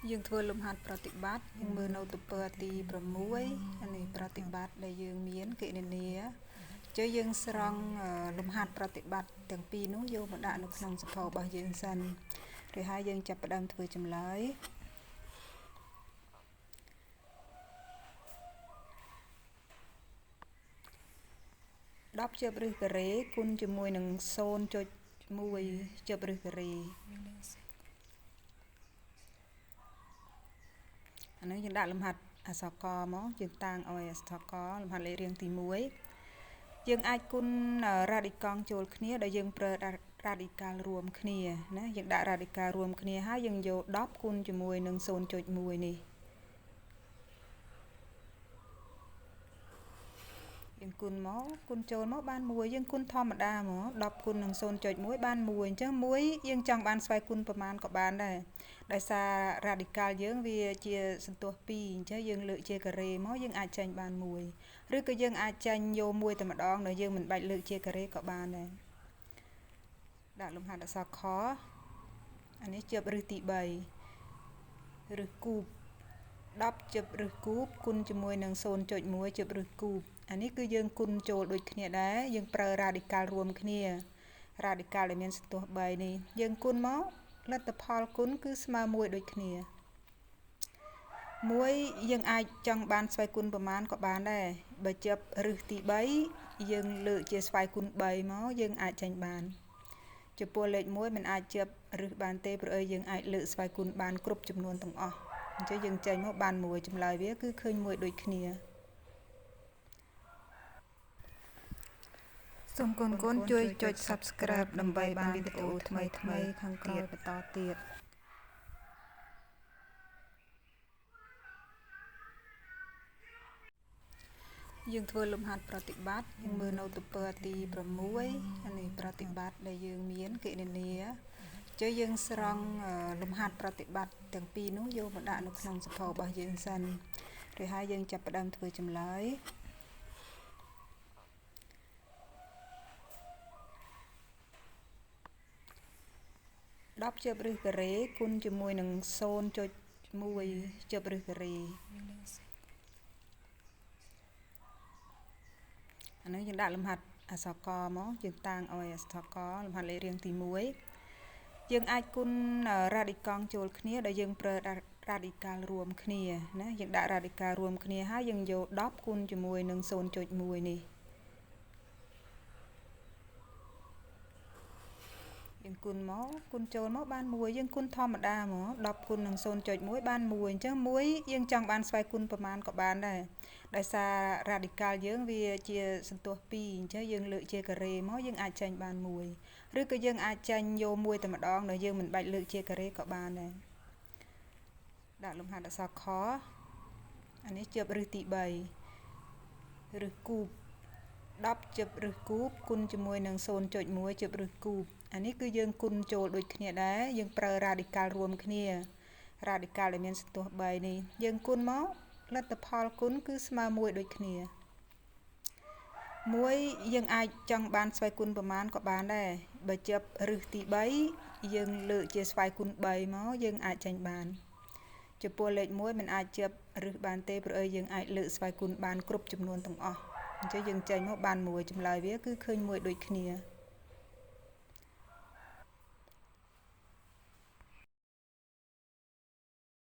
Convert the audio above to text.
យើងធ្វើលំហាត់ប្រតិបត្តិយើងមើលនៅទំព័រទី6នេះប្រតិបត្តិដែលយើងមានគណនាចុះយើងស្រង់លំហាត់ប្រតិបត្តិទាំងពីរនោះយកមកដាក់នៅក្នុងសភៅរបស់យើងសិនឬហើយយើងចាប់ផ្ដើមធ្វើចម្លើយ10ជាប់ឫសការ៉េគុណជាមួយនឹង 0.1 ជាប់ឫសការ៉េអានេះយើងដាក់លំហាត់អក្សរកមកយើងតាំងឲ្យអក្សរកលំហាត់លេខរៀងទី1យើងអាចគុណរ៉ាឌីកង់ចូលគ្នាដោយយើងប្រើរ៉ាឌីកាល់រួមគ្នាណាយើងដាក់រ៉ាឌីកាល់រួមគ្នាហើយយើងយក10គុណជាមួយនឹង 0.1 នេះយើងគុណមកគុណចូលមកបាន1យើងគុណធម្មតាមក10គុណនឹង 0.1 បាន1អញ្ចឹង1យើងចង់បានស្វ័យគុណប្រមាណក៏បានដែរដោយសាររ៉ាឌីកាល់យើងវាជាសន្ទុះ2អញ្ចឹងយើងលើកជាការ៉េមកយើងអាចចេញបាន1ឬក៏យើងអាចចេញយក1តែម្ដងដោយយើងមិនបាច់លើកជាការ៉េក៏បានដែរដាក់លំហាត់អក្សរខអានេះជាប់ឫសទី3ឫសគូប10ជាប់ឫសគូបគុណជាមួយនឹង 0.1 ជាប់ឫសគូបអានេះគឺយើងគុណចូលដូចគ្នាដែរយើងប្រើរ៉ាឌីកាល់រួមគ្នារ៉ាឌីកាល់ដែលមានសន្ទុះ3នេះយើងគុណមកលទ្ធផលគុណគឺស្មើ1ដូចគ្នា1យើងអាចចង់បានស្វ័យគុណប្រមាណក៏បានដែរបើជាប់ឫសទី3យើងលើកជាស្វ័យគុណ3មកយើងអាចចេញបានចំពោះលេខ1មិនអាចជាប់ឫសបានទេព្រោះអីយើងអាចលើកស្វ័យគុណបានគ្រប់ចំនួនទាំងអស់អញ្ចឹងយើងចេញមកបាន1ចម្លើយវាគឺឃើញ1ដូចគ្នាសូមកូនៗជួយចុច Subscribe ដើម្បីបានវីដេអូថ្មីៗខាងក្រោយបន្តទៀតយើងធ្វើលំហាត់ប្រតិបត្តិយើងមើលនៅទំព័រទី6នេះប្រតិបត្តិដែលយើងមានគណនាចុះយើងស្រង់លំហាត់ប្រតិបត្តិទាំងពីរនោះយកមកដាក់នៅក្នុងសភៅរបស់យើងសិនឬហើយយើងចាប់ផ្ដើមធ្វើចម្លើយ10ជាប់ឫសការ៉េគុណជាមួយនឹង 0.1 ជាប់ឫសការ៉េអានេះយើងដាក់លំហាត់អក្សរកមកយើងតាំងឲ្យអក្សរកលំហាត់លេខរៀងទី1យើងអាចគុណរ៉ាឌីកង់ចូលគ្នាដោយយើងប្រើរ៉ាឌីកាល់រួមគ្នាណាយើងដាក់រ៉ាឌីកាល់រួមគ្នាហើយយើងយក10គុណជាមួយនឹង 0.1 នេះយើងគុណមកគុណចូលមកបាន1យើងគុណធម្មតាមក10គុណនឹង 0.1 បាន1អញ្ចឹង1យើងចង់បានស្វ័យគុណប្រមាណក៏បានដែរដោយសាររ៉ាឌីកាល់យើងវាជាសន្ទុះ2អញ្ចឹងយើងលើកជាការ៉េមកយើងអាចចេញបាន1ឬក៏យើងអាចចេញយក1តែម្ដងដោយយើងមិនបាច់លើកជាការ៉េក៏បានដែរដាក់លំហាត់អក្សរខអានេះជាប់ឫសទី3ឫសគូប10ជាប់ឫសគូបគុណជាមួយនឹង 0.1 ជាប់ឫសគូបអានេះគឺយើងគុណចូលដូចគ្នាដែរយើងប្រើរ៉ាឌីកាល់រួមគ្នារ៉ាឌីកាល់ដែលមានសន្ទុះ3នេះយើងគុណមកលទ្ធផលគុណគឺស្មើ1ដូចគ្នា1យើងអាចចង់បានស្វ័យគុណប្រមាណក៏បានដែរបើជាប់ឫសទី3យើងលើកជាស្វ័យគុណ3មកយើងអាចចេញបានចំពោះលេខ1មិនអាចជាប់ឫសបានទេព្រោះអីយើងអាចលើកស្វ័យគុណបានគ្រប់ចំនួនទាំងអស់អញ្ចឹងយើងចេញមកបាន1ចម្លើយវាគឺឃើញ1ដូចគ្នា